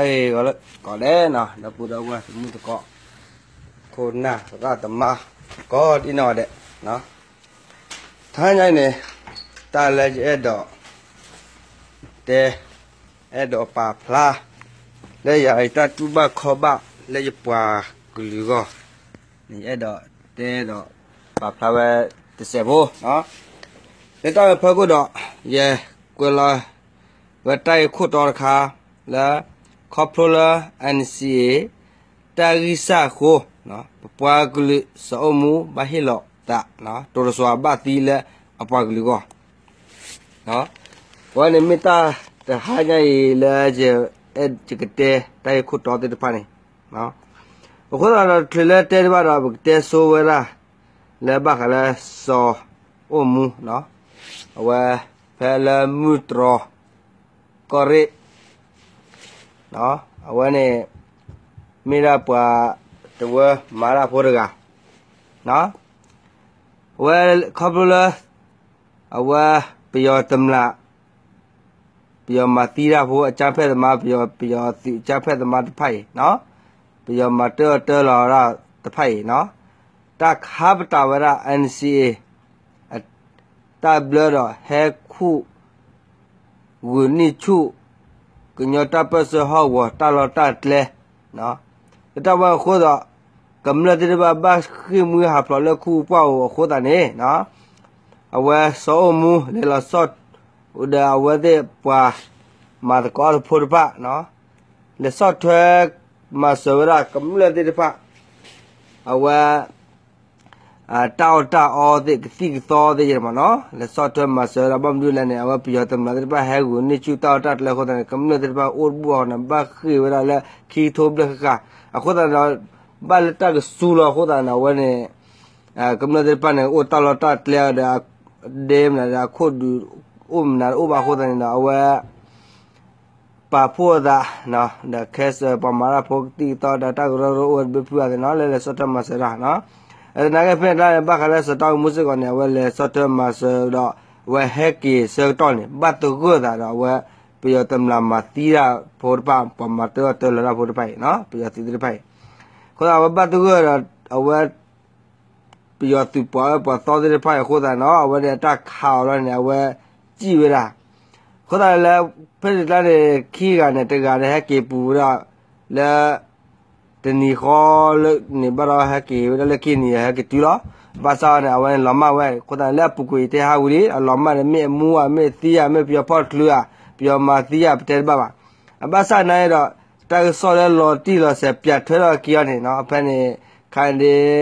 ဂီၤလၢကိးဂၤဒဲးနီၤ ဒီပုၢ်ဒီဝဲၢ် သမုၢ်သကိး ခိၣ်နၢ်သရၣ်သမါ ကိးဒံနီၢ်ဂၤဒဲး, တဟါညါအံၤန့ၣ် တၢ်လၢယအဲၣ်ဒိး တဲ အဲၣ်ဒိးပာ်ဖျါ လၢယၤအံၤတၢ်တူၢ်ဘၣ်ခီၣ်ဘၣ်လၢယပှၤကလုာ်အဂီၢ် ယအဲၣ်ဒိးတဲဒီးပာ်ဖျါဝဲတစဲးဖိ, လၢတၢ်ဝဲဖီခိၣ်ဒီး ယကွဲးလီၤဝဲတၢ်ဂ့ၢ်ခိၣ်တီတခါ လၢ ခီဖျိလၢ NCA တၢ်ဂံၢ်စၢ်အဃိ ပပှၤကလုာ်စီၤအိၣ်မူဘၣ်ဟ့ၣ်လီၤသး တိၤတစွၤဘၣ်သံလၢအပှၤကလုာ်အဂီၢ် အဝဲန့ၣ်မ့ၢ်တၢ်တဟါညါအံၤလၢ ယကတဲတၢ်ဂ့ၢ်ခိၣ်တီသ့ၣ်တဖၣ်န့ၣ်, အဃိသတးဒီး တချုးလၢတဲတဘၣ်ဒီး ပကတဲဆိဝဲဒၣ် လၢဘၣ်ဃးလၢစီၤအိၣ်မူ အဝဲဖဲလၢမုၢ်တြီၢ် ကီၢ်ရ့ၣ် အဝဲန့ၣ် မ့ၢ်ဒၣ်ပှၤတဝၢမၤတၢ်ဖိတဂၤ, အဝဲခီဖျိလၢ အဝဲ ပယီၤတမျာ် ပယီၤမၤသံတၢ်ဖိအကြမ်းဖက်သမား ပယီၤ ပယီၤသုးအကြမ်းဖက်သမားတဖၣ်အံၤ ပယီၤမၤတၢ်အီၣ်တၢ်လီၤတၢ်တဖၣ်အံၤ တၢ်ခါပတာ်ဝဲဒၣ် NCA တၢ်ဘျၢဒီးဟဲခူၣ် ဂုာ်န့ၢ်ဆူၣ် ကညီတၢ်ပၢၢ်ဆၢဟီၣ်ကဝီၤတၢ်လီၢ်တၢ်ကျဲ, လၢတၢ်ဝဲအဃိဒီး ကမျၢၢ်သ့ၣ်တဖၣ်ဘၣ်ဃ့ၢ်မှံဟးဖျိးလၢခူၣ်ပှၢ်ဧိၤအဃိသတးန့ၣ် အဝဲစီၤအိၣ်မူလဲၤလီၤဆီၣ် ဒီးအဝဲသ့ၣ်ပှၤမၤသကိးအီၣ်တၢ်ဖိတဖၣ် လဲၤဆီၣ်ထွဲမၤစၢၤဝဲဒၣ်ကမျၢၢ်သ့ၣ်တဖၣ် အဝဲ တၢ်အီၣ်တၢ်အီသ့ၣ် ကသံၣ်ကသီသ့ၣ်ယဲမးနီၤ လဲၤဆီၣ်ထွဲမၤစၢၤဝဲဒၣ် ဘၣ်မနုၤလဲၣ်န့ၣ် အဝဲပယီၤတမျာ်သ့ၣ်တဖၣ်ဟဲဂုာ်န့ၢ်ဆူၣ်တၢ်အီၣ်တၢ်ကျဲအဃိသတးန့ၣ် ကမျၢၢ်သ့ၣ်တဖၣ်အိၣ်တဘူၣ်အဃိန့ၣ် ဘၣ်ဃ့ၢ်ဝဲဒၣ်လၢခံကထိဘျဲၣ်ဃၣ်ဃၣ် အဃိသတးဒီး ဘၣ်လၢတၢ်ကစူၤလီၤအဃိသတးန့ၣ် အဝဲန့ၣ် ကမျၢၢ်သ့ၣ်တဖၣ်န့ၣ် အိၣ်တၢ်လီၢ်တၢ်ကျဲဒီး ဒဲမနုၤဒီး အခိၣ်ဒုးအိၣ်မနုၤအိၣ်ဘၣ်အဃိသတးန့ၣ်ဒီး အဝဲ ပာ်ဖှိၣ်အသး ဒီးခဲစၢၤပှၤမၤတၢ်ဖိကသံၣ်ကသီဒီးတၢ်ကရၢကရိအိၣ်ဝဲတဘျုးဖုအသးနီၤ လၢလဲၤဆီၣ်ထွဲမၤစၢၤတၢ် သနာ်က့ဖဲန့ၣ်တၢ်န့ၣ် ဘၣ်ဃးလၢစီၤတၢ်အိၣ်မူစ့ၢ်ကီးန့ၣ် အဝဲလဲၤဆီၣ်ထွဲမၤစၢၤဒီး အဝဲဟဲက့ၤဆၢကတီၢ်န့ၣ် ဘၣ်သဂၢၢ်သးဒီးအဝဲ ပယီၤတမျာ်မၤသံတၢ်ဖိတဖၣ် ပှၤမၤတၢ်အီၣ်တၢ်လီၤတၢ်ဖိတဖၣ်အံၤ ပယီၤသုးသ့ၣ်တဖၣ်အံၤ အဃိသတးအဝဲဘၣ်သဂၢၢ်ဒီး အဝဲ ပယီၤသုးပှၤအၢပှၤသီသ့ၣ်တဖၣ်အံၤအဃိသတးန့ၣ် အဝဲန့ၣ်အတၢ်ခးအီၤလီၤန့ၣ် အဝဲစံၣ်ဝဲဒၣ် အဃိသတးလၢ ဖဲန့ၣ်တၢ်န့ၣ် ခံဂၤန့ၣ် တဂၤန့ၣ် ဟဲက့ၤပူၤဝဲဒၣ်လၢ တနံၤဃီလၢန့ၣ် ဘၣ်ဒီးဟဲက့ၤဝဲဒၣ်လၢခံနံၤ ဟဲက့ၤတုၤလီၤ. ဘၣ်ဆၣ်န့ၣ် အဝဲန့ၣ်လီၤမၢ်ဝဲ အဃိသတးလၢအပူၤကွံာ်တဲဟးဝံၤလံ အလီၤမၢ်န့ၣ် မ့ၢ်အမူဧါ မ့ၢ်သံဧါ မ့ၢ်ပယီၤဖီၣ်ချုးဧါ ပယီၤမၤသံဧါ ပတဲတဘၣ်ဘၣ်. အဘၣ်ဆၣ်နာ်အံၤဒီး တၢ်ကစီၣ်လၢလီၤတံၢ်လီၤဆဲး ပၠးထွဲထီၣ်အခံအီၤန့ၣ် ဖဲန့ၣ် ခါန့ၣ်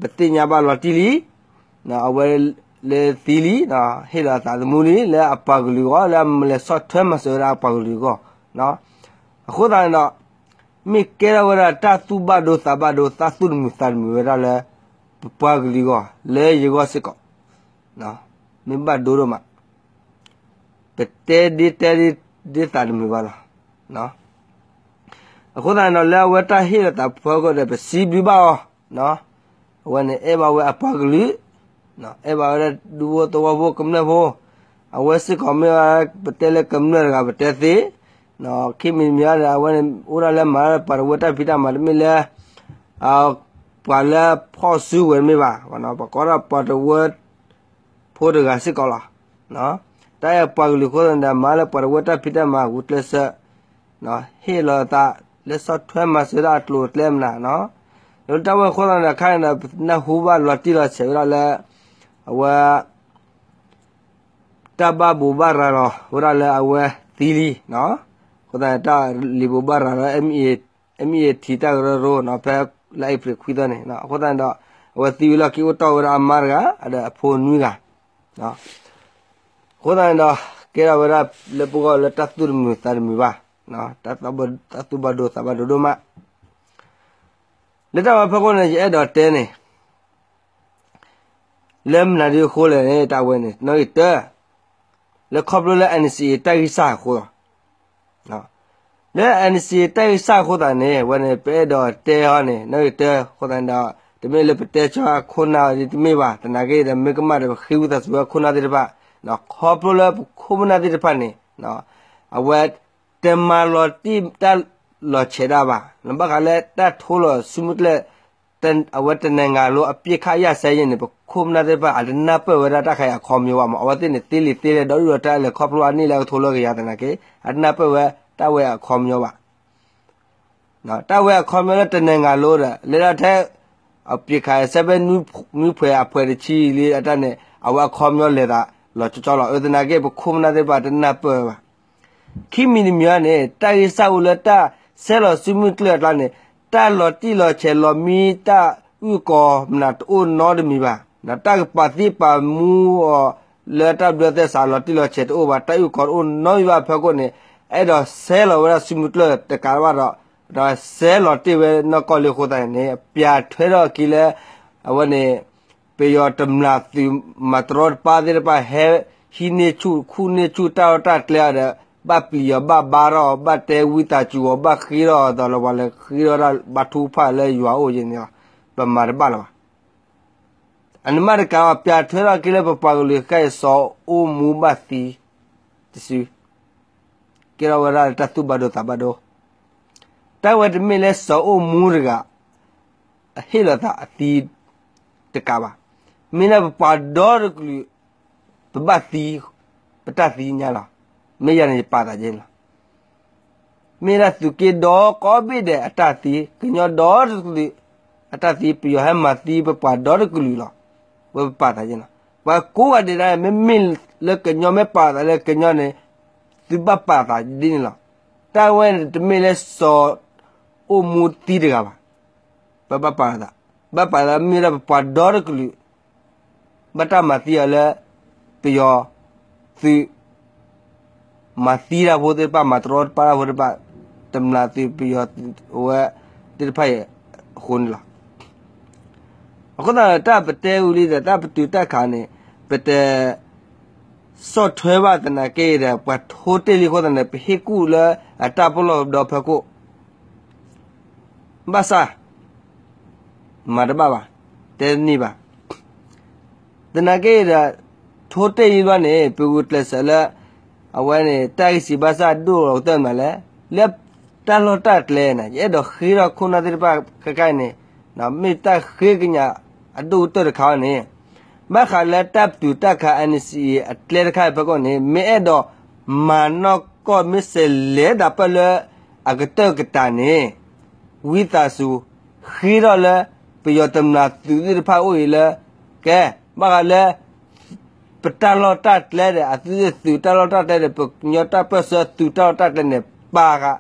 ပသ့ၣ်ညါဘၣ်လီၤတံၢ်လံ အဝဲလၢသံလံ ဟ့ၣ်လီၤအသးသမူလံ လၢအပှၤကလုာ်အဂီၢ် လၢအလဲၤဆီၣ်ထွဲမၤစၢၤဝဲဒၣ်အပှၤကလုာ်အဂီၢ်. အဃိသတးန့ၣ်ဒီး မ့ၢ်ကဲထီၣ်ဝဲဒၣ်တၢ်သူၣ်ဘၣ်ဒိသးဘၣ်ဒိ သးသူၣ်တမုာ်သးတမုာ်ဝဲဒၣ်လၢ ပပှၤကလုာ်အဂီၢ် လၢယဂီၢ်စ့ၢ်ကီး မ့ၢ်ဘၣ်ဒိဒိၣ်မး ပတဲဒ်တဲဒ်သးတမုာ်ဘၣ်လီၤ. အဃိသတးန့ၣ်ဒီး လၢအဝဲတၢ်ဟ့ၣ်လီၤသးဖီခိၣ်ဒီး ပစံးဘျုးဘၣ်အီၤ အဝဲန့ၣ်အဲၣ်ဘၣ်ဝဲအပှၤကလုာ် အဲၣ်ဘၣ်ဝဲဒၣ်ဒူဖိသဝီဖိကမျၢၢ်ဖိ အဝဲစ့ၢ်ကီးမ့ၢ်ဝဲ ပတဲလၢကမျၢၢ်တဂၤပတဲသ့ ခံမံၤတမံၤဒီး အဝဲန့ၣ် အိၣ်ဒၣ်လၢမၤပှၤတဝၢတၢ်ဖံးတၢ်မၤတမ့ၢ်လၢ ပှၤလၢဖီၣ်စုကဝဲၤတမ့ၢ်ဘၣ် ပကိးဒၣ်ပှၤတဝၢ ဖိတဂၤစ့ၢ်ကီးလီၤ. တၢ်အဲၣ်ပှၤကလုာ်အဃိသတးန့ၣ်ဒီး မၤလၢပှၤတဝၢတၢ်ဖံးတၢ်မၤဂုာ်ကျဲးစၢး ဟ့ၣ်လီၤသးလၢဆီၣ်ထွဲမၤစၢၤဒၣ်အကျိၤအကျဲမနုၤ လၢတၢ်ဝဲအဃိသတးန့ၣ်ဒီး ခါန့ၣ်ဒီး ပနၢ်ဟူဘၣ်လီၤတံၢ်လီၤဆဲးဝဲဒၣ်လၢ အဝဲ တၢ်ဘၣ်ဘိးဘၣ်ရၤလီၤဝဲဒၣ်လၢအဝဲသံလံ အဃိသတးန့ၣ် တၢ်လံာ်ဘိးဘၣ်ရၤလီၤ MeToo တၢ်ကရၢကရိ ဖဲလါအ့ဖြ့ၣ်ခွံသီန့ၣ် အဃိသတးန့ၣ်ဒီး အဝဲသံဝံၤလီၢ်ခံအိၣ်တီၢ်ဝဲဒၣ်အမါတဂၤ ဒီးအဖိနွံဂၤ အဃိသတးန့ၣ်ဒီး ကဲထီၣ်ဝဲဒၣ်လၢပဂီၢ်လၢတၢ်သူၣ်တမုာ်သးတမုာ်ဘၣ် တၢ်သူၣ်ဘၣ်ဒိသးဘၣ်ဒိဒိၣ်မး လၢတၢ်ဝဲဖီခိၣ်န့ၣ် ယအဲၣ်ဒိးတဲန့ၣ် လၢမနုၤဒ်အဃိလဲၣ်န့ၣ် တၢ်ဝဲန့ၣ် နီၣ်ဂံၢ်တၢ လၢခီဖျိလၢ NCA တၢ်ဂံၢ်စၢ်အဃိလီၤ. လၢ NCA တၢ်ဂံၢ်စၢ်အဃိသတးန့ၣ် ဝဲန့ၣ် ပအဲၣ်ဒိးတဲအီၤန့ၣ် နီၣ်ဂံၢ်တၢ အဃိသတးန့ၣ်ဒီး တမ့ၢ်လၢပတဲဆၢခိၣ်နၢ်ဒ်တမ့ၢ်ဘၣ် သနာ်က့ဒီး မ့ၢ်ကမၣ်ဒီး ပဃ့ဝံသးစူၤဝဲခိၣ်နၢ်သ့ၣ်တဖၣ် ခီဖျိလၢပခိၣ်ပနၢ်သ့ၣ်တဖၣ်န့ၣ် အဝဲတမၤလီၤတံၢ်တၢ် လီၤဆဲးဒၣ်ဘၣ်. ဘၣ်ဃးလၢတၢ်ထိလီၤစုမုၢ်ကျၢၢ် အဝဲတနၤငၤလိအပစ်ခတ်ရပ်စဲရေးန့ၣ် ပခိၣ်ပနၢ်သ့ၣ်တဖၣ် အတနၢ်ပၢၢ်ဝဲဒၣ်တၢ်ခါအံၤအခီပညီဘၣ်မး. အဝဲသ့ၣ်န့ၣ်သ့လံာ်သ့လဲၢ်ဒီဒူၣ်ဒီးတၢ်လဲၤခီဖျိအန့ၢ်လၢအကထိလၢကယၤသနာ်က့ အတနၢ်ပၢၢ်ဝဲတၢ်ဝဲအခီပညီဘၣ်. တၢ်ဝဲအခီပညီလၢတနၤငၤလိဒီး လဲၤဒၣ်ထဲ အပစ်ခတ်ရပ်စဲရေးမှူးဖဲအဖဲတဆံလံအတၢ်န့ၣ် အဝဲအခီပညီလဲၤသးလီၤကၠီကၠီလီၤ. အသနာ်က့ ပခိၣ်ပနၢ်သ့ၣ်တဖၣ်တနၢ်ပၢၢ်ဝဲဘၣ်. ခံမံၤတမံၤန့ၣ် တၢ်ဂ့ၢ်စၢ်အိၣ်လၢတၢ်ဆဲးလီၤစုမုၢ်ကျၢၢ်အကျါန့ၣ် တၢ်လီၤတံၢ်လီၤဆဲးလီၤမံတၢ်အုၣ်ကီၤမနုၤတအိၣ်နီတမံၤဘၣ်. တၢ်ကပာ်သံပာ်မူအီၤလၢတၢ်ဘျၢသဲစးလီၤတံၢ်လီၤဆဲးတအိၣ်ဘၣ်, တၢ်အုၣ်ကီၤတအိၣ်နီတမံၤဘၣ်အဖီခိၣ်န့ၣ် အဲၣ်ဒိးဆဲးလီၤဝဲဒၣ်စုမုၢ်ကျၢၢ်တကးဘၣ်ဒီး ဒီးဆဲးလီၤတ့ၢ်ဝဲနီၢ်ကီၢ်လံအဃိသတးန့ၣ် ပၠးထွဲထီၣ်အခံလၢ အဝဲန့ၣ် ပယီၤတမျာ်သုးမၤတရီတပါသ့ၣ်တဖၣ်ဟဲ ဟံးန့ၢ်ဆူၣ်ခူၣ်န့ၢ်ဆူၣ်တၢ်လီၢ်တၢ်ကျဲအီၤဒီး ဘၣ်ပျံၤအီၤဘၣ်ဘါထီၣ်အီၤ ဘၣ်တဲဝံသးစူၤအီၤ ဘၣ်ဃ့ထီၣ်အီၤဒီးလီၤပှၤလဲၤဃ့ထီၣ်ဒၣ်ဘါထုကဖၣ်လၢယွၤအိၣ်ယဲန့ၣ်လီၤ. ပမၤတဘၣ်လၢၤဘၣ်. အန့ၣ်မးတကးဘၣ် ပၠးထွဲထီၣ်အခံလၢပပှၤကလုာ်ခဲအံၤ စီၤအိၣ်မူဘၣ်သံ တစု ကဲထီၣ်ဝဲဒၣ်လၢတၢ်သူၣ်ဘၣ်ဒိသးဘၣ်ဒိ တၢ်ဝဲတမ့ၢ်လၢစီၤအိၣ်မူတဂၤ အဟ့ၣ်လီၤသးအသံတကးဘၣ်. မ့ၢ်ဒၣ်ပပှၤဒီတကလုာ် ပဘၣ်သံ ပတၢ်သံညါလီၤ. မ့ၢ်ယၤန့ၣ်ယပာ်သးယဲန့ၣ်လီၤ. မ့ၢ်ဒၣ်သုးက့ဒီကိးဘ့ၣ်ဒဲးအတၢ်သံ, ကညီဒီတကလုာ် အတၢ်သံ ပယီၤဟဲမၤသံပပှၤဒီတကလုာ်လီၤ. ဝဲပပာ်သးယဲန့ၣ်လီၤ. ပှၤကိးဂၤဒဲးဒၣ် မ့မ့ၢ်လၢကညီမ့ၢ်ပာ်သးလၢကညီန့ၣ် သုဘၣ်ပာ်သးဒ်န့ၣ်လီၤ. တၢ်ဝဲန့ၣ်တမ့ၢ်လၢစီၤအိၣ်မူသံတဂၤဘၣ်. ပဘၣ်ပာ်သး, ဘၣ်ပာ်သးမ့ၢ်ဒၣ်ပပှၤဒီတကလုာ် ဘၣ်တၢ်မၤသံအီၤလၢ ပယီၤသုး မၤသံတၢ်ဖိသ့ၣ်တဖၣ် မၤတရီတပါတၢ်ဖိသ့ၣ်တဖၣ် တမျာ်သုးပယီၤသုးအဝဲသ့ၣ်တဖၣ်အံၤအဃိန့ၣ်လီၤ. အဃိသတးဒီး တၢ်ပတဲဝံၤလံဒီး တၢ်ပတုာ်တၢ်ခးန့ၣ် ပတ ဆီၣ်ထွဲဘၣ်သနာ်က့ဒီး ပှၤထိတ့ၢ်လံအဃိသတးန့ၣ် ပဟ့ၣ်ကူၣ်လၢအတၢ်ပလီၢ်ဒီဖီခိၣ် ဘၣ်ဆၣ် မၤတဘၣ်ဘၣ်, တဲတန့ၢ်ဘၣ်. သနာ်က့ဒီး ထိတ့ၢ်လံဘျီန့ၣ် ပဂုာ်ကျဲးစၢးလၢ အဝဲန့ၣ် တၢ်ဂံၢ်စၢ်ဘါစၢ်ဒိၣ်လီၤကတၢၢ်မနုၤလဲၣ်, လၢတၢ်လီၢ်တၢ်ကျဲန့ၣ် ယအဲၣ်ဒိးဃ့ထီၣ်ခိၣ်နၢ်သ့ၣ်တဖၣ်ခဲခါအံၤန့ၣ် မ့ၢ်တၢ်ဃ့ကညးအဒိၣ်ကတၢၢ်တခါအံၤန့ၣ် ဘၣ်ဃးလၢတၢ်ပတုာ်တၢ်ခး NCA အကျဲတခါအံၤဖီခိၣ်န့ၣ် မ့ၢ်အဲၣ်ဒိးမၤနီၢ်ကီၢ် မ့ၢ်စဲးလဲၤဒၣ်ပၢၢ်လၢအကတၢၢ်ကတၢၢ်န့ၣ် ဝံသးစူၤ ဃ့ထီၣ်လၢ ပယီၤတမျာ်သုးသ့ၣ်တဖၣ်အိၣ်အံၤလၢ ကဲ ဘၣ်ဃးလၢ ပတၢ်လီၢ်တၢ်ကျဲဒီး အသုးသုးတၢ်လီၢ်တၢ်ကျဲဒီး ပကညီတၢ်ပၢၢ်ဆၢသုးတၢ်လီၢ်တၢ်ကျဲန့ၣ် ပာ်ဃာ်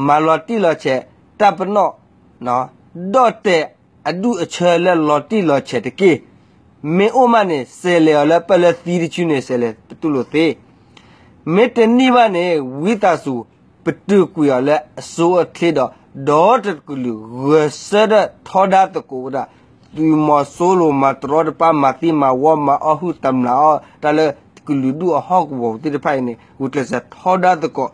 မၤလီၤတံၢ်လီၤဆဲး တၢ်ပနီၣ် ဒီၣ်တဲာ်အဒူၣ်အဆၢလၢလီၤတံၢ်လီၤဆဲးတက့ၢ်. မ့ၢ်အိၣ်မးန့ၣ် စဲးလဲၤအီၤလၢပၢၢ်လၢသံတဆူန့ၣ် စဲးလဲၤပတူၢ်လိာ်သ့ မ့ၢ်တန့ၢ်ဘၣ်န့ၣ် ဝံသးစူၤ ပတုာ်ကွံာ်အီၤလၢအဆိအချ့ဒီး ဒီတကလုာ်ဂဲၤဆၢထၢၣ်ထီဒါသကိးဝဲဒၣ် သုးမီၤစိရိၤမၤတရီတပါ မၤသံမၤဝီ မၤအီၣ်ဟုၣ်တမျာ်အီၣ် တၢ်လၢကလုာ်ဒူၣ်အဟီၣ်ကဝီၤသ့ၣ်တဖၣ်အံၤန့ၣ် ဂုာ်ကျဲးစၢးထီဒါသကိး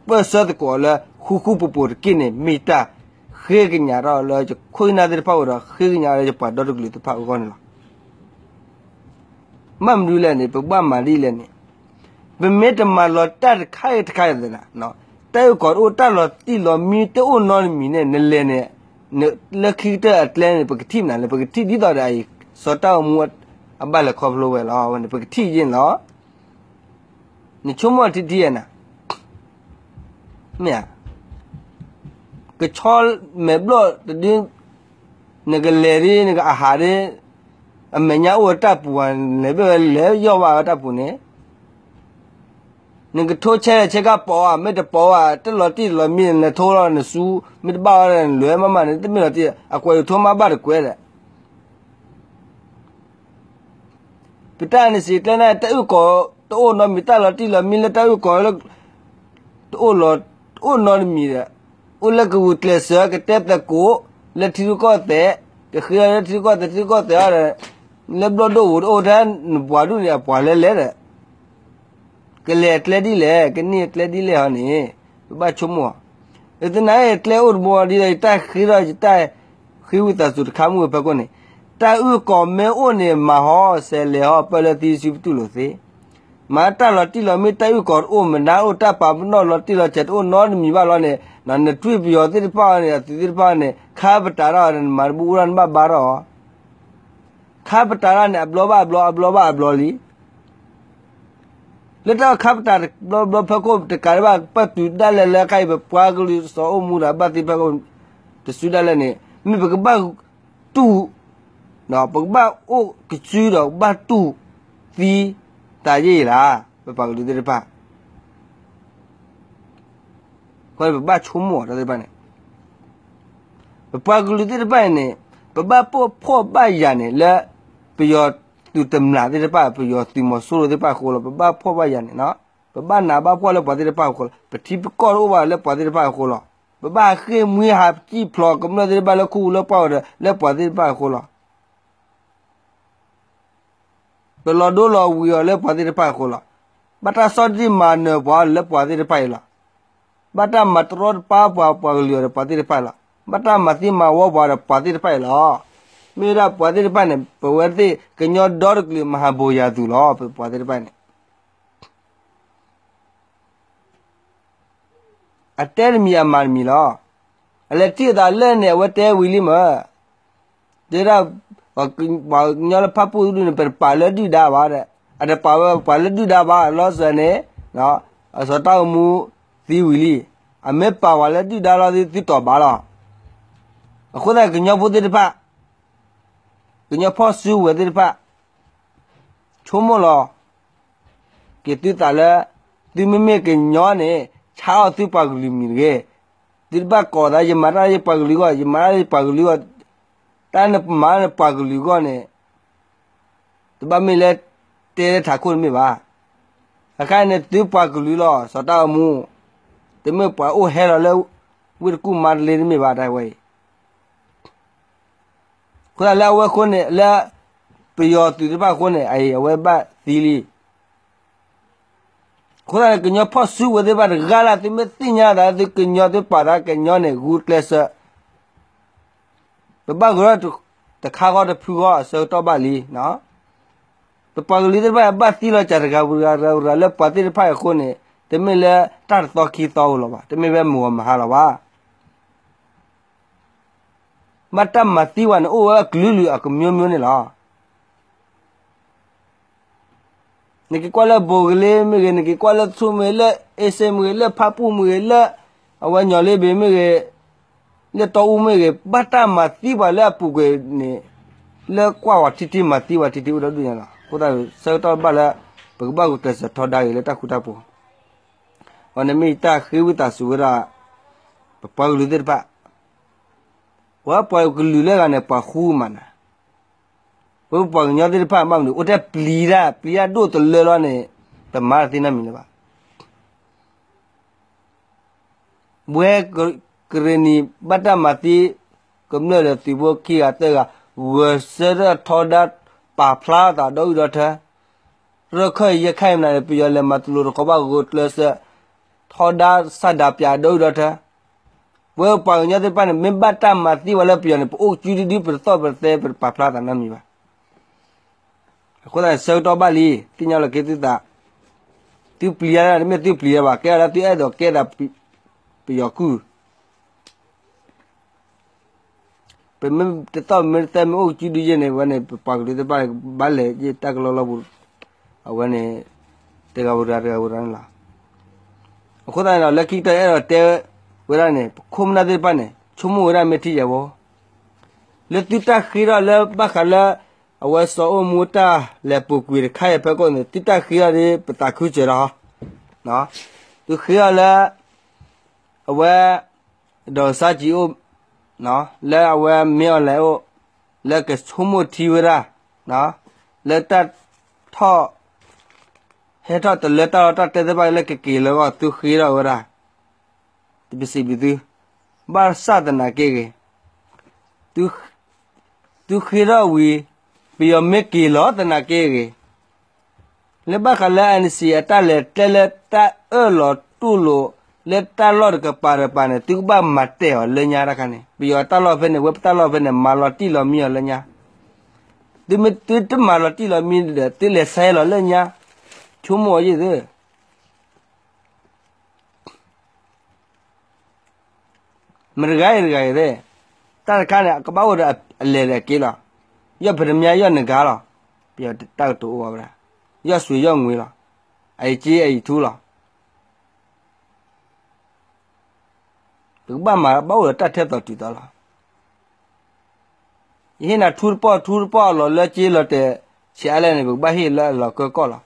ပၢၢ်ဆၢသကိးအီၤလၢ ဃူဃူဖိးဖိးတက့ၢ်န့ၣ် မ့ၢ်တၢ်ဃ့ကညးထီၣ်လၢယခိၣ်ယနၢ်သ့ၣ်တဖၣ်အိၣ်ဒီး ဃ့ကညးလၢယပှၤဒီတကလုာ်သ့ၣ်တဖၣ်အဂီၢ်န့ၣ်လီၤ. ဘၣ်မနုၤလဲၣ်န့ၣ် ပကဘၣ်မၤဒ်လဲၣ်န့ၣ် ပမ့ၢ်တမၤလီၤတၢ်တခါအံၤတခါအံၤသနာ် တၢ်အုၣ်ကီၤတအိၣ် တၢ်လီၤတံၢ်လီၤမံတအိၣ်နီတမံၤန့ၣ် နလဲၤန့ၣ် လၢခံကတၢၢ်အကျဲန့ၣ် ပကထံၣ်မနုၤလဲၣ် ပကထံၣ်ဒ်သိးဒီးအံၤ စီၤတၢ်အိၣ်မူအဘၣ်လဲၤခီဖျိဝဲလီၤ ဝဲန့ၣ် ပကထံၣ်ယဲၢ်န့ၣ်လီၤ. နဆိကမိၣ်ထံထံနၤ မ့ၢ်ဧါ ကဆီမဲာ်ဘျီၣ်တဒု နကလဲၤဒ် နကအဟးဒ် အမဲာ်ညါအိၣ်ဝဲတၢ်ပူၤဧါ လဲၤဘၣ်ဝဲလဲၤယီၢ်ဘၣ်ဝဲတၢ်ပူၤန့ၣ် နကထိဆဲးဆဲးကါပိာ်ဧါ မ့ၢ်တပိာ်ဧါ တၢ်လီၤတံၢ်လီၤမံ နထိလီၤနစု မ့ၢ်တဘၣ်ဝဲဒီးနလဲၤမးမးန့ၣ် တမ့ၢ်လီၤတံၢ် အကွဲးယထိမးဘၣ်တကွဲးဒီး ပတၢ် NCA ကျဲန့ၣ် တၢ်အုၣ်ကီၤတအိၣ်နီတမံၤ တၢ်လီၤတံၢ်လီၤမံလၢတၢ်အုၣ်ကီၤလၢ တအိၣ်လီၤ တအိၣ်နီတမံၤဒီး အိၣ်လၢကဂုာ်ကျဲးစၢး ကတဲသကိး လၢထံရူၢ်ကီၢ်သဲး ကဃ့လၢထံရူၢ်ကီၢ်သဲး ထံရူၢ်ကီၢ်သဲးအီၤဒီး လၢဘျီၣ်ဒိၣ်ဧိၤတအိၣ်ထဲ နပှၤဒူၣ်န့ၣ် အပှၤလဲၤလဲၤဒီး ကလဲၤအကျဲဒ်လဲၣ် ကန့ၢ်အကျဲဒ်လဲၣ်ဟီန့ၣ် ပဘၣ်ဆိကမိၣ်အီၤ. သနာ်က့ ကျဲအိၣ်တဘိဒ်ဒီး ယတၢ်ဃ့ဒီး ယတၢ်ဃ့ဝံသးစူၤတခါမုၢ်ဖဲခိၣ်န့ၣ် တၢ်အုၣ်ကီၤမ့ၢ်အိၣ်န့ၣ် မၤဟီ စဲးလဲၤဟီ ပၢၢ်လၢသံစုပတူၢ်လိာ်သ့ မ့ၢ်တၢ်လီၤတံၢ်လီၤမံ တၢ်အုၣ်ကီၤတအိၣ် မနုၤအိၣ် တၢ်ပာ်ပနီၣ်လီၤတံၢ်လီၤဆဲးတအိၣ်နီတမံၤဘၣ်လီၤန့ၣ် နထွံၣ်ပယီၤသ့ၣ်တဖၣ်န့ၣ် အသုးသ့ၣ်တဖၣ်န့ၣ် ခါပတာ်ထီၣ်နမၤတဘူၣ်အိၣ်ထီၣ်နဘၣ်ဘါထီၣ်အီၤ, ခါပတာ်ထီၣ်န့ၣ် အဘျီဘၣ်အဘျီ အဘျီဘၣ်အဘျီလံ. လၢတၢ်ခါပတာ်တဘျီဘျီဖီခိၣ် တကးဒံးဘၣ် ပတုာ်ဒၣ်လဲာ်လၢခါအံၤ ပပှၤကလုာ်စီၤအိၣ်မူဒီးဘၣ်သံဖီခိၣ် တစုဒၣ်လဲာ်န့ၣ် မ့ၢ်ပကဘၣ်တူၢ် ပကဘၣ်အိၣ်ကစုဒီးဘၣ်တူၢ်သံသးယဲၢ်အံၤလီၤ. ပပှၤကလုာ်သ့ၣ်တဖၣ် ပဘၣ်ဆိကမိၣ်အီၤတၢ်သ့ၣ်တဖၣ်န့ၣ် ပပှၤကလုာ်သ့ၣ်တဖၣ်အံၤန့ၣ် ပဘၣ်ပိာ်ဖှိၣ်ဘၣ်ယၤန့ၣ် လၢပယီၤသုးတမျၢ်သ့ၣ်တဖၣ် ပယီၤသုးမီၤစိရိၤသ့ၣ်တဖၣ်အဃိလီၤ. ပဘၣ်ဖှီၣ်ဘၣ်ယၤန့ၣ် ပဘၣ်နးဘၣ်ဖှီၣ်လၢပှၤသ့ၣ်တဖၣ်အဃိလီၤ. ပထံပကီၢ်တအိၣ်ဘၣ်လၢပှၤသ့ၣ်တဖၣ်အဃိလီၤ. ပဘၣ်ဟးဃ့ၢ်မှံဟးစံၣ်ဖျိးကမျၢၢ်သ့ၣ်တဖၣ်လၢခူၣ်လၢပှၢ်ဝဲဒီး လၢပှၤသ့ၣ်တဖၣ်အဃိလီၤ. ပလီၤဒိလီၤဝံၤအီၤလၢပှၤသ့ၣ်တဖၣ်အဃိလီၤ. ဘၣ်တၢ်ဆီၣ်တံၢ်မၤနၢၤပှၤလၢပှၤသ့ၣ်တဖၣ်အံၤလီၤ. ဘၣ်တၢ်မၤတရီတပါပှၤ ပှၤကလုာ်အီၤဒီးပှၤသ့ၣ်တဖၣ်လီၤ. ဘၣ်တၢ်မၤသံမၤဝီပှၤဒီးပှၤသ့ၣ်တဖၣ်အံၤလီၤ. မ့ၢ်ဝဲဒၣ်ပှၤသ့ၣ်တဖၣ်န့ၣ် ပဝဲသ့ၣ်ကညီဒီတကလုာ်မၤဟးဘိးယၤသုးလီၤ. ပပှၤသ့ၣ်တဖၣ်န့ၣ် အတဲတမံၤအမၤတမံၤလီၤ. အလဲၤထံၣ်အသးလၢန့ၣ် အဝဲတဲဝံၤလံမ့ၢ် တဲဒၣ် ပှၤကညီလၢဖၣ်ပူၣ်ဒုန့ၣ် ပတပာ်လၢဒုၣ်ဒါဘၣ်ဒီး အတပာ်ဝဲပှၤလၢဒုၣ်ဒါဘၣ်လီၤစၢၤန့ၣ် အစီၤတၢ်အိၣ်မူသံဝံၤလံ. အမ့ၢ်ပာ်ဝဲလၢဒုၣ်ဒါလီၤ သုတီၢ်ဘၣ်လီၤ. အဃိသတးကညီဖိသ့ၣ်တဖၣ် ကညီဖီၣ်စုဝဲၤသ့ၣ်တဖၣ် ဆိကမိၣ်လီၤ က့ၤသုသးလၢ သုမ့မ့ၢ်ကညီန့ၣ် ဆါအီၣ်သုပှၤကလုာ်မံၤတဂ့ၤ. သုတဘၣ်ကိးသး ယမၤတၢ်လၢယပှၤကလုာ်အဂီၢ် ယမၤတၢ်လၢယပှၤကလုာ်အဂီၢ်, တၢ်နမၤလၢနပှၤကလုာ်အဂီၢ်န့ၣ် တဘၣ်မ့ၢ်လၢ တဲလၢထးခိၣ်တမ့ၢ်ဘၣ်. အခါန့ၣ်သုပှၤကလုာ်လီၤ စီၤတၢ်အိၣ်မူ, တမ့ၢ်ပှၤအိၣ်ဟဲလီၤလၢ ဝ့ၢ်တကူၣ်မါတလ့တမ့ၢ်ဘၣ် တၢ်ဝဲအံၤ အဃိသတးလၢအဝဲအဃိန့ၣ် လၢပယီၤသုးသ့ၣ်တဖၣ်အဃိန့ၣ် အအံၤအဝဲဘၣ်သံလံ. အဃိသတးန့ၣ် ကညီဖီၣ်စုဝဲၤသ့ၣ်တဖၣ်တဂၤလၢ သုမ့ၢ်သ့ၣ်ညါသးသုကညီသုပာ်သးကညီန့ၣ် ဂုာ်ကျဲးစၢး ပဘၣ်ဂုာ်ထီၣ်တခါဃီတဖုဃီအဆၢကတီၢ်ဘၣ်လံ. ပပှၤကလုာ်သ့ၣ်တဖၣ်ဘၣ်သံလီၤစၢ်တဂၤတဂၤတဂၤတဂၤလၢပှၤသ့ၣ်တဖၣ်အံၤအဃိန့ၣ် တမ့ၢ်လၢတၢ်တသီခံသီဧိၤလီၤဘၣ်, တမ့ၢ်ဝဲမုၢ်ဂီၤမုၢ်ဟါလီၤဘၣ်. ဘၣ်တၢ်မၤသံဝဲန့ၣ် အိၣ်ဝဲအကလုာ်လုာ်အကမျိုးမျိုးန့ၣ်လီၤ. နက့ၤကွၢ်လၢဘိၤကလ့မ့ၢ်ဂ့ၤ, နက့ၤကွၢ်လၢသူမ့ၢ်ဂ့ၤ, လၢအ့စ့မ့ၢ်ဂ့ၤ, လၢဖၣ်ပူၣ်မ့ၢ်ဂ့ၤ, လၢအဝဲညီလ့ဘ့ၣ်မ့ၢ်ဂ့ၤ, လၢတီအူမ့ၢ်ဂ့ၤ, ဘၣ်တၢ်မၤသံပှၤလၢအပူၤကွံာ်န့ၣ် လၢကွၢ်ဝဲထံထံမၤသံဝဲထံထံအိၣ်ဒီဒူၣ်ညါလီၤ. အဃိသတး ဆၢကတီၢ်ဘၣ်လၢ ပကဘၣ်ဂုာ်ကျဲးစၢးထီဒါက့ၤလၢတၢ်ဃူတၢ်ဖိး, အဝဲန့ၣ်မ့ၢ်ယတၢ်ဃ့ဝံသးစူၤဝဲဒၣ် ပပှၤကလုာ်သ့ၣ်တဖၣ်, ပှၤပှၤကလုာ်လၢဂၤန့ၣ် ပှၤဃူမးနၤ, ပပှၤကညီသ့ၣ်တဖၣ်ဘၣ်မနုၤ အိၣ်ထဲပျံၤတၢ် ပျံၤတၢ်ဒိၣ်တလၢလီၤန့ၣ် တမၤတၢ်သ့နီတမံၤလၢၤဘၣ်. ဝဲကရ့ၣ်နံၤဘၣ်တၢ်မၤသံ ကမျၢၢ်ဒီးသုးဖိခံဂၤသၢဂၤ ဂဲၤဆၢထၢၣ်ထီဒါ ပာ်ဖျါသးဒီအုၣ်ဒီထၢ ရၢၢ်ခၢၣ်ယဲၢ်ခါအံၤမနုၤန့ၣ် ပယီၤလဲၤမၤတလိၤတခီဘၣ်ဂုာ်ကျဲးစၢး ထီဒါစၢ်ဒၣ်ပၠးဒီအုၣ်ဒီထၢ ပဝဲပှၤကညီသ့ၣ်တဖၣ်န့ၣ် မ့ၢ်ဘၣ်တၢ်မၤသံဝဲလၢပယီၤန့ၣ် ပအိၣ်ကစုဒုဒု ပတသီၣ်ပတသဲ ပတပာ်ဖျါသးနီတမံၤဘၣ်. အဃိသတးန့ၣ် ဆၢကတီၢ်ဘၣ်လံ သ့ၣ်ညါလီၤက့ၤသုသး, သုပျံၤတၢ်တမ့ၢ်သုပျံၤတၢ်ဘၣ် ကဲဒၣ်လၢသုအဲၣ်ဒိးကဲသး ပယီၤကုၢ် ပမ့ၢ်တသီၣ်ပမ့ၢ်တသဲမ့ၢ်အိၣ်ကစုဒုယဲၢ်န့ၣ် ဝဲန့ၣ် ပပှၤကလုာ်သ့ၣ်တဖၣ်န့ၣ် ဘၣ်လဲၤယဲၢ်တၢ်ကလီလီပူၤ, အဝဲန့ၣ် တဂၤဝံၤတဂၤ တဂၤဝံၤတဂၤန့ၣ်လီၤ. အဃိသတးန့ၣ်ဒီး လၢခံကတၢၢ်အဲၣ်ဒိးတဲဝဲဒၣ်န့ၣ် ပခိၣ်ပနၢ်သ့ၣ်တဖၣ်န့ၣ် ဆိကမိၣ်ဝဲဒၣ်မ့ၢ်ထံယဲၢ်ဝဲ လၢသုတၢ်ဃ့ထီၣ်လၢဘၣ်ဃးလၢ အဝဲစီၤအိၣ်မူတၢ်လဲၤပူၤကွံာ်တခါအံၤဖီခိၣ်န့ၣ် သုတၢ်ဃ့ထီၣ်ဒီးပသးခုစၢၤဒီး သုဃ့ထီၣ်လၢ အဝဲ ဒီးစါကံအိၣ် လၢအဝဲမ့ၢ်အီၤလဲၣ်အိၣ် လၢကဆိကမိၣ်ထံဝဲဒၣ် လၢတၢ်ထီၣ် ဟဲထီၣ်တလၢတၢ်လီၢ်တၢ်ကျဲသ့ၣ်တဖၣ်လၢကက့ၤလၢအဂီၢ် သုဃ့ထီၣ်ဝဲဒၣ် တပစံးဘျုးသု ဘၣ်ဆၣ်သနာ်က့ဂ့ၤ သုဃ့ထီၣ်ဝံၤ ပယီၤမ့ၢ်က့ၤလီၤသနာ်က့ဂ့ၤ လၢဘၣ်ဃးလၢ အၣ်အၣ်စံၣ် အတၢ်လဲၤကျဲလၢတၢ်အၢၣ်လီၤတူၢ်လိာ် လၢတၢ်လီၢ်တကပၤတကပၤန့ၣ် သုကဘၣ်မၤတဲာ်အီၤလၢညါတခါန့ၣ် ပယီၤတၢ်လီၢ်ဖဲန့ၣ် ဝဲပတၢ်လီၢ်ဖဲန့ၣ် မၤလီၤတံၢ်လီၤမံအီၤလၢညါ သုမ့ၢ်သုတမၤလီၤတံၢ်လီၤမံဒီး သုလဲၤဆဲးလီၤလၢညါ ဆိကမိၣ်အီၤယ့ၢ်သု မတဂၤအံၤတဂၤအံၤသ့ၣ်, တၢ်တခါန့ၣ် ကဘၣ်အိၣ်ဒီးအလဲၤဒီးအက့လီၤ. ယီၢ်ပတမၠါယီၢ်နဂၤလီၤ. ပယီၤတၢ်ကတိၤအိၣ်ဝဲဒၣ်, ယီၢ်စူးယီၢ်ငွေလီၤ. အအံၤက့အအံၤထူလီၤ. ပကဘၣ်မၤဘၣ်အိၣ်ဒီးတၢ်ထဲသိးတုၤသိးလီၤ. ယဟ့ၣ်နၤထူတပီၢ်ထူတပီၢ်အလီၢ်လၢက့လီၤတဲာ်ဆံးအါလဲၣ်န့ၣ် ပကဘၣ်ဟ့ၣ်လၢအလီၤကၢကီၢ်လီၤ.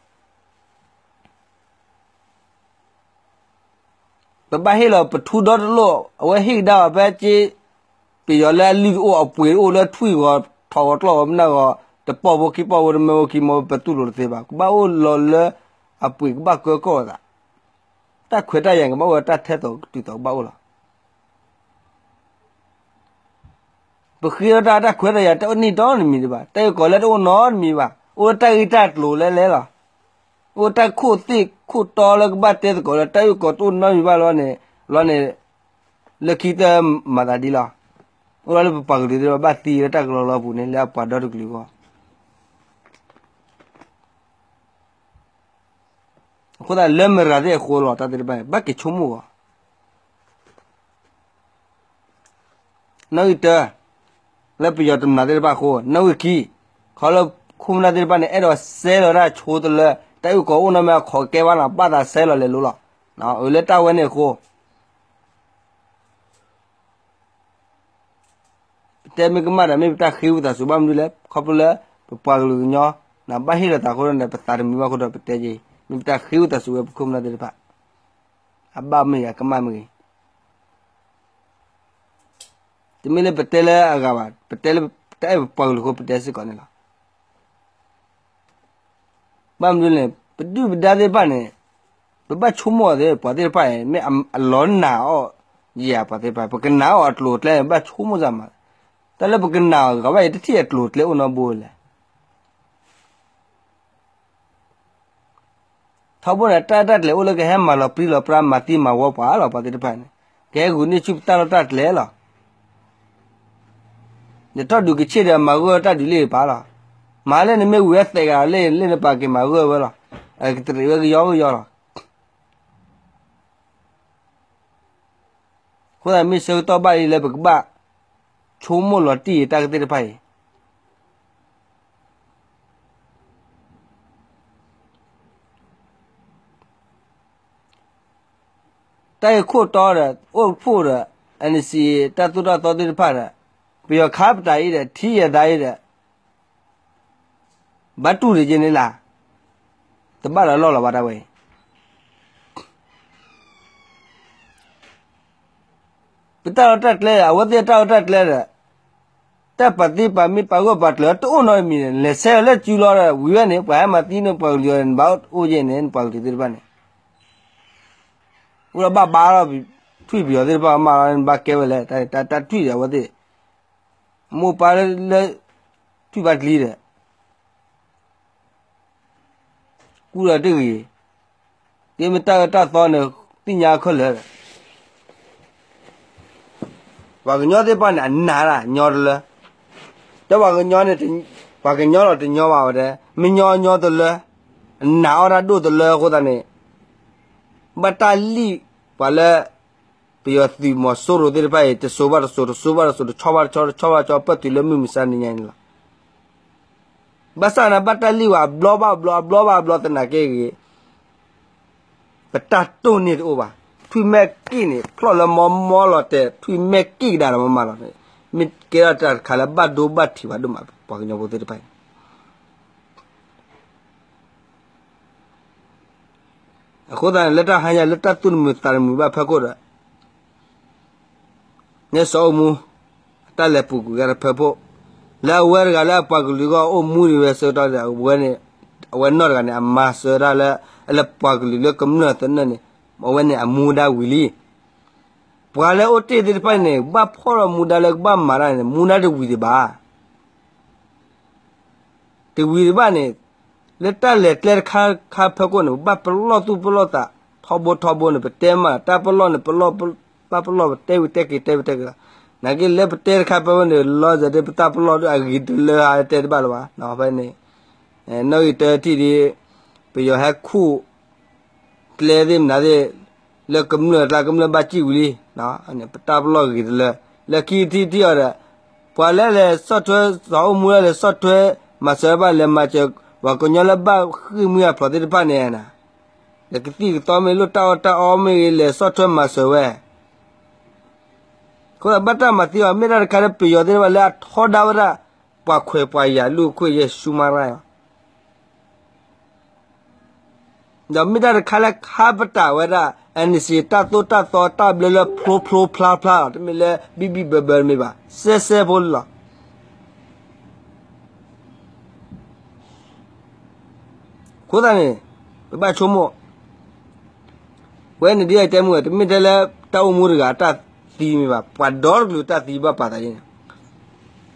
ပဘၣ်ဟ့ၣ်လီၤပထူဒီတလိၣ်, အဝဲဟ့ၣ်ကဒါအီၤဖဲက့, ပယီၤလၢအလုၢ်တအိၣ်အပှ့ၤတအိၣ်လၢထွံၣ်ဂီၤထီၣ်ဂီၤကျီၣ်ဂီၤမနၢ်ဂီၤ, တပီၢ်ဖိခံပီၢ်ဖိတမၢဖိခံမၢဖိ ပတူၢ်လိာ်တသ့ဘၣ်. ကဘၣ်အိၣ်လီၤလၢအပှ့ၤကဘၣ်ကၢကီၢ်အသး, တၢ်ခွဲးတၢ်ယာ်ကဘၣ်အိၣ်ဒီးတၢ်ထဲသိးတုၤသိးကဘၣ်အိၣ်လီၤ. ပဃ့အီၣ်တၢ် တၢ်ခွဲးတၢ်ယာ် တအိၣ်နံၣ်ဒီတမံၤဒံးဘၣ်, တၢ်အုၣ်ကီၤလၢတအိၣ်နီတမံၤဘၣ်, အိၣ်လၢတၢ်ဂ့ၢ်တၢ်ကျိၤလၢလဲၤလီၤ. အိၣ်တၢ်ခိၣ်သ့ၣ်ခိၣ်တီလၢကဘၣ်တဲသကိးလၢတၢ်အုၣ်ကီၤတအိၣ်နီတမံၤဘၣ်လီၤန့ၣ်, လီၤန့ၣ်, လၢခံတမၤသးဒ်လီၤ. အိၣ်လီၤလၢပပှၤကလုာ်သ့ၣ်တဖၣ်ဘၣ်သံလၢတၢ်ကလီလီပူၤန့ၣ် လၢအပှၤဒီတကလုာ်အဂီၢ် အဃိသတးလၢမတၤသ့ၣ်အဃိလီၤ တၢ်သ့ၣ်တဖၣ်န့ၣ် ဘၣ်က့ၤဆိကမိၣ်ဂီၢ် နီၣ်ဂံၢ်တၢ, လၢပယီၤတမျးသ့ၣ်တဖၣ်အဃိ, နီၣ်ဂံၢ်ခံ, ခီလၢခိၣ်နၢ်သ့ၣ်တဖၣ်န့ၣ် အဲၣ်ဒိးစဲလီၤတၢ်ဆိတလၢ, တၢ်အုၣ်ကီၤအိၣ်နီတမံၤအခီၣ်ကဲဘၣ်နီၤ, ဘၣ်သးစဲလီၤလဲၤလိၤလီၤ. အလၢတၢ်ဝဲန့ၣ်အဃိ ပတဲမ့ၢ်ကမၣ်ဒီး မ့ၢ်ပတၢ်ဃ့ဝံသးစူၤဘၣ်မနုၤလဲၣ်, ခီဖျိလၢ ပပှၤကလုာ်ကညီ, ဘၣ်ဟ့ၣ်လီၤသးအဃိဒီး ပသးတမုာ်ဘၣ်အဃိဒီး ပတဲက့ၤ, မ့ၢ်ပတၢ်ဃ့ဝံသးစူၤဝဲပခိၣ်ပနၢ်သ့ၣ်တဖၣ်, အဘၣ်မ့ၢ်ဂ့ၤ အကမၣ်မ့ၢ်ဂ့ၤ, တမ့ၢ်လၢပတဲလၢအဂၤဘၣ်, ပတဲလၢတၢ်အဲၣ်ပပှၤကလုာ်အဃိ ပတဲစ့ၢ်ကီးန့ၣ်လီၤ. ဘၣ်မနုၤလဲၣ်, ပဒုၣ်ပဒါသ့ၣ်တဖၣ်န့ၣ်, ပဘၣ်ဆိကမိၣ်အီၤသ့ ပှၤသ့ၣ်တဖၣ်အံၤ မ့ၢ်အလီၤနာ်အီၤယဲၢ်ပှၤသ့ၣ်တဖၣ်, ပကနာ်အီၤအကျိၤအကျဲန့ၣ် ပဘၣ်ဆိကမိၣ်စ့ၢ်မး, တၢ်လၢပကနာ်အီၤဂၤဘၣ်အံၤ တထံၣ်အကျိၤအကျဲအိၣ်နီတဘိလဲၣ်. ထီဘိန့ၣ် တၢ်တၢ်ကျဲၤအိၣ်လၢကဟဲမၤလီၤပြံလီၤပြါ မၤသံမၤဝီပှၤလီၤ ပှၤသ့ၣ်တဖၣ်န့ၣ်, ကဟဲဂုာ်န့ၢ်ဆူၣ်ပတၢ်လီၢ်တၢ်ကျဲလီၤ. နထီၣ်ဒုးကဆ့ၣ်ဒီးမၤဂၢၢ်တၢ်ဒုးလံပာ်လီၤ. မၤလၢနမ့ၢ်ဝံၤဝဲသဲးဂၤလၢ လၢနပာ်က့ၤမၤဂၢၢ်ဝဲလီၤ. ကတရံးဝဲကယီကယီလီၤ. အဃိသတးမ့ၢ်ဆၢကတီၢ်ဘၣ်လံလၢပကဘၣ် ဆိကမိၣ်လီၤတံၢ်အံၤတၢ်ကသ့ၣ်တဖၣ်အံၤ တၢ်အံၤခိၣ်တီဒီး အိၣ်ဖှိၣ်ဒီး NCA တၢ်သိၣ်တၢ်သီသ့ၣ်တဖၣ်ဒီး ပယီၤခါပတာ်အံၤဒီး ထံယဲၢ်သးအံၤဒီး ဘၣ်တူၢ်ဒံးက့ၤန့ၣ်လၢ်, တဘၣ်ဒီးလီၢ်လီၤဘၣ်တၢ်ဝဲအံၤ ပတၢ်လီၢ်တၢ်ကျဲ အဝဲသ့ၣ်တၢ်လီၢ်တၢ်ကျဲဒီး တၢ်ပာ်သံပာ်မ့ၢ်ပာ်ဂၢၢ်ပာ်ကျၢၤတအိၣ်နီတမံၤန့ၣ် လဲၤဆဲးလီၤလၢစုလီၤဒီး ဝံၤဝဲန့ၣ် ပှၤဟဲမၤသံန့ၣ် ပှၤကလုာ်အီၤန့ၣ် နဘၣ်အိၣ်ယဲၢ်န့ၣ် နပှၤကလုာ်သ့ၣ်တဖၣ်န့ၣ် အိၣ်ဒီးဘၣ်ဘါလီၤ, ထွံၣ်ပယီၤသ့ၣ်တဖၣ်မးလီၤ နဘၣ်ကဲဝဲလဲၣ်, တၢ်ထွံၣ်ဒီးအဝဲသ့ၣ် မိၢ်ပၢ်လၢ ထွံၣ်ဘၣ်ကျံဒီး ကူဒီးတဂ့ၤ, ဒ်မ့ၢ်တၢ်အၢတၢ်သီန့ၣ် သ့ၣ်ညါခဲလၢာ်ဒီး ပှၤကညီသ့ၣ်တဖၣ်န့ၣ် အနာ်တၢ်ညီတလၢ, ဒီးပှၤကညီန့ၣ် ပှၤကညီလီၤတညီဘၣ်ဝဲဒၣ် မ့ၢ်ညီညီတလၢ, အနာ်အီၣ်တၢ်ဒိၣ်တလၢအဃိသတးန့ၣ် ဘၣ်တၢ်လံၣ်ပှၤလၢ ပယီၤသုးမီၤစိရိၤသ့ၣ်တဖၣ်အံၤ တစိၤဘၣ်တစိၤ တစိၤဘၣ်တစိၤ တဆီဘၣ်တဆီ တဆီဘၣ်တဆီ ပၢၢ်တုၤလၢမုၢ်မဆါနံၤညါန့ၣ်လီၤ. ဘၣ်ဆၣ်န့ၣ် ဘၣ်တၢ်လံၣ်ဝဲအဘျီဘၣ်အဘျီ အဘျီဘၣ်အဘျီသနာ်က့ဂ့ၤ ပတၢ်တိၢ်န့ၢ်တအိၣ်ဘၣ်. ထွံၣ်မဲာ်ကံၣ်န့ၣ် ဖျီၣ်လၢမီမီလီၤတဲာ် ထွံၣ်မဲာ်ကံၣ်ကဒါဒီးမမၤလီၤန့ၣ် မ့ၢ်ကဲထီၣ်တၢ်တခါလၢဘၣ်ဒိဘၣ်ထံးဘၣ်ဒိၣ်မး ပှၤကညီဖိသ့ၣ်တဖၣ်န့ၣ် အဃိသတးန့ၣ် လၢတၢ်ဟါညါလၢတၢ်သူၣ်တမုာ်သးတမုာ်ဘၣ်ဖၢခိၣ်ဒီး န့ၣ်စီၤအိၣ်မူ အတၢ်လဲၤပူၤကွံာ်ဂၤတဖၢခိၣ် လၢအဝဲတဂၤလၢအပှၤကလုာ်ဂီၢ်အိၣ်မူဒံးဝဲဆၢကတီၢ်ဒီး အဝဲန့ၣ် အဝဲနီၢ်တဂၤန့ၣ် အမၤစၢၤတၢ်လၢ လၢပှၤကလုာ်လၢကမျၢၢ်သနၢၣ်န့ၣ် အဝဲန့ၣ်အမူဒါဝံၤလံ. ပှၤလၢအိၣ်တ့ၢ်သ့ၣ်တဖၣ်န့ၣ် ဘၣ်ဖီၣ်ထီၣ်မူဒါလၢကဘၣ်မၤတၢ်န့ၣ် မူဒါတဝံၤဒံးဘၣ် တဝံၤဒံးဘၣ်န့ၣ် လၢတၢ်လဲၤကျဲတခါခါဖၢခိၣ်န့ၣ် ပဘၣ်ပလီၢ်သူၣ်ပလီၢ်သး ထီဘိထီဘိန့ၣ် ပတဲမး တၢ်ပလီၢ်န့ၣ် ပလီၢ် ဘၣ်ပလီၢ်ပတဲဝံၤတဲက့ၤတဲဝံၤတဲက့ၤလီၤ. နာ်က့လၢပတဲတခါဖၢခိၣ်န့ၣ် လီၤစဲၤဒ်ပတၢ်ပလီၢ်ဒ်အဂ့ၤတလၢဧါ တဲတဘၣ်လၢၤဘၣ် ဖဲန့ၣ် နီၣ်ဂံၢ်တၢထံၣ်ဒ် ပယီၤဟဲခူၣ် ကျဲသ့ၣ်မနုၤသ့ၣ် လၢကမျၢၢ်တၢ်ကမျၢၢ်ဘၣ်စံၣ်ဝံၤလံ, ပတၢ်ပလီၢ်ဂ့ၤတလၢ, လၢခံထံထံအီၤဒီး, ပှၤလၢလဲၤဆီၣ်ထွဲစီၤအိၣ်မူလၢလဲၤဆီၣ်ထွဲမၤစၢၤဘၣ် လဲၤမၤစၢၤ ပှၤကညီလၢဘၣ်ဃ့ၢ်မှံဟးဖျိးသ့ၣ်တဖၣ်န့ၣ်, လဲၤကသံၣ်ကသီမ့ၢ်ဂ့ၤ လိၣ်တၢ်အီၣ်တၢ်အီမ့ၢ်ဂ့ၤ လဲၤဆီၣ်ထွဲမၤစၢၤဝဲ အဃိသတးဘၣ်တၢ်မၤသံအီၤ မ့ၢ်တၢ်တခါလၢပယီၤသ့ၣ်တဖၣ်လၢအထီဒါဝဲဒၣ် ပှၤခွဲးပှၤယာ်လူၢ်ခိၣ်ယဲၢ်ဆူမၤရၢ်အီၤ ဒီးမ့ၢ်တၢ်တခါလၢခါပတာ်ဝဲဒၣ် အနစံး တၢ်သိၣ်တၢ်သီတၢ်ဘျၢလၢဖျိဖျိဖျါဖျါလီၤ. တမ့ၢ်လၢဘံၣ်ဘံၣ်ဘၢဘၢတမ့ၢ်ဘၣ်, စဲစဲဖိလီၤ. အဃိသတးန့ၣ် ပဘၣ်ဆိကမိၣ် ဝဲန့ၣ်ဒ်အတဲမုၢ်ဝဲ တမ့ၢ်ထဲလၢတၢ်အိၣ်မူတဂၤအတၢ်သံမ့ၢ်ဘၣ်, ပှၤဒီတကလုာ်တၢ်သံဘၣ်ပာ်သးန့ၣ်,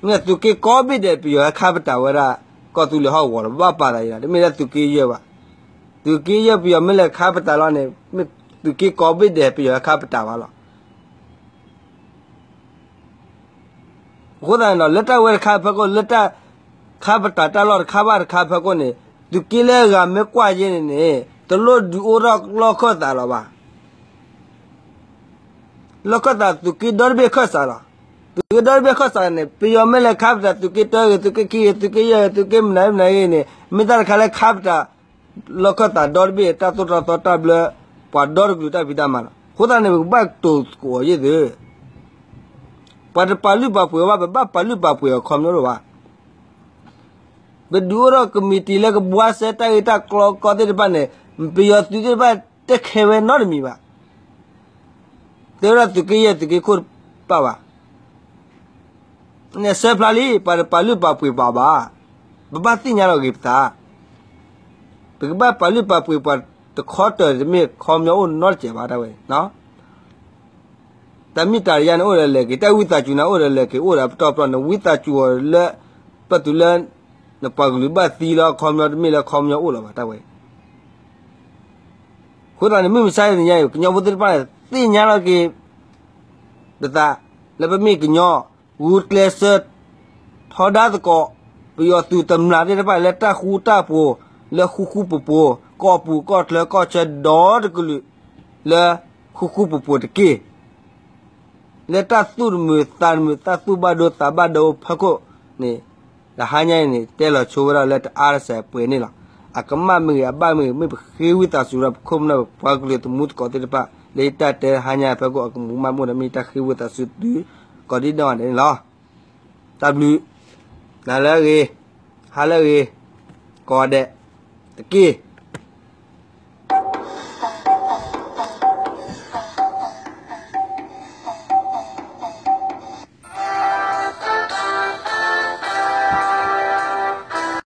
မ့ၢ်သုးက့ကိးဘ့ၣ်ဒဲး ပယီၤဟဲခါပတာ်ဝဲဒၣ် ကီၢ်သူလ့ၤဟီၣ်ကဝီၤလီၤ ဘၣ်ပာ်သးယံၤလီၤ. တမ့ၢ်လၢသုးက့ယဲၢ်ဘၣ်. သုးက့ယဲၢ်ပယီၤမ့ၢ်လဲၤခါပတာ်လီၤန့ၣ် မ့ၢ်သုးက့ကိးဘ့ၣ်ဒဲး ပယီၤဟဲခါပတာ်ဘၣ်လီၤ. အဃိသတးန့ၣ်ဒီး လၢတၢ်ဝဲတခါဖီခိၣ် လၢတၢ်ခါပတာ်တၢ်လီၢ်တခါဘၣ်တခါ ဖီခိၣ်န့ၣ် သုးက့လၢအဂၤမ့ၢ်ကွၢ်ယဲန့ၣ်န့ၣ် တလိၣ်ဒုးအိၣ်ထီၣ်လီၢ်ခၢၣ်သးလီၤဘၣ်. လီၢ်ခၢၣ်သး သုးက့ဒီတဘ့ၣ်ခၢၣ်စးလီၤ. သုးက့ဒီတဘ့ၣ်ခၢၣ်စးန့ၣ် ပယီၤမ့ၢ်လဲၤခါပတာ် သုးက့တၢဂ့ၤ သုးက့ခံဂ့ၤ သုးက့ယဲၢ်ဂ့ၤ သုးက့မနုၤမနုၤဂ့ၤန့ၣ် မ့ၢ်တၢ်တခါလၢခါပတာ် လီၢ်ခၢၣ်သးဒီတဘ့ၣ် တၢ်သိၣ်တၢ်သီတၢ်ဘျၢ ပှၤဒီတကလုာ်တၢ်ဖံးတၢ်မၤလီၤ. အဃိသတးန့ၣ် ပကဘၣ်တိာ်သကိးအီၤယဲၢ်သု, ပှၤတပာ်လုၢ်ပာ်ပှ့ၤအီၤဘၣ် ပဘၣ်ပာ်လုၢ်ပာ်ပှ့ၤအီၤခီပညီဒိၣ်ဘၣ်. ပဒုးအိၣ်ထီၣ်ကမံးတံာ်လၢကဘှါစဲတၢ်ဂ့ၢ်တၢ်ကျိၤကီသ့ၣ်တဖၣ်န့ၣ် ပယီၤသုးသ့ၣ်တဖၣ်တခဲဝဲနီတမံၤဘၣ်. တဲဝဲဒၣ်သုးက့ယဲၢ်သုးက့ခိၣ်တပာ်ဘၣ်. နဆၢဖျါလံ ပှၤတပာ်လုၢ်ပာ်ပှ့ၤပှၤဘၣ်. ပဘၣ်သ့ၣ်ညါလီၤဂ့ၤပသး, ပကဘၣ်ပာ်လုၢ်ပာ်ပှ့ၤပှၤတခီတၢၢ်တမ့ၢ်ခီပညီအိၣ်နီတစဲးဘၣ်တၢ်ဝဲန့ၣ် တၢ်မ့ၢ်တၢ်တယါန့ၣ်အိၣ်ဒီးလဲၤက့ၤ တၢ်ဝံသးစူၤန့ၣ်အိၣ်ဒီးလဲၤက့ၤ အိၣ်ဒီးပတီၢ်ပတီၢ်န့ၣ် ဝံသးစူၤအီၤလၢ ပၢၢ်တုၤလၢ နပှၤကလုာ်ဘၣ်သံလၢခီပညီတမ့ၢ်လၢခီပညီအိၣ်လၢၤဘၣ်တၢ်ဝဲ အဃိသတးန့ၣ် မုၢ်မဆါတနံၤညါအံၤ ကညီဖိသ့ၣ်တဖၣ်န့ၣ် သ့ၣ်ညါလီၤက့ၤ ပသး လၢပမ့ၢ်ကညီ ဂုာ်ကျဲးစၢး ထီဒါသကိး ပယီၤသုးတမျာ်သ့ၣ်တဖၣ်လၢတၢ်ဃူတၢ်ဖိး လၢဃူဃူဖိးဖိး ကီၢ်ပူၤကီၢ်ချၢကီၢ်ဆၢဒီတကလုာ် လၢဃူဃူဖိးဖိးတက့ၢ်. လၢတၢ်သူၣ်တမုာ်သးတမုာ် တၢ်သူၣ်ဘၣ်ဒိသးဘၣ်ဒိဖီခိၣ်န့ၣ် တဟါညါအံၤန့ၣ် တဲလီၤဆိဝဲဒၣ်လၢတအါတစဲးပှဲၤန့ၣ်လီၤ. အကမၣ်မ့ၢ်ဂ့ၤ အဘၣ်မ့ၢ်ဂ့ၤ မ့ၢ်ပဃ့ဝံသးစူၤဒီးပခိၣ်ပနၢ်ပပှၤကလုာ်တမူသကိးသ့ၣ်တဖၣ် လၢတၢ်တဲတဟါညါဖီခိၣ် အကမူးမးမ့ၢ်ဒီး မ့ၢ်တၢ်ဃ့ဝံသးစူၤသုကိးဒံနီၢ်ဂၤဒဲးန့ၣ်လီၤ. တၢ်ဘျုး နၤလၢအဂ့ၤ ဟါလၢအဂ့ၤ ကိးဂၤဒဲး တက့ၢ်.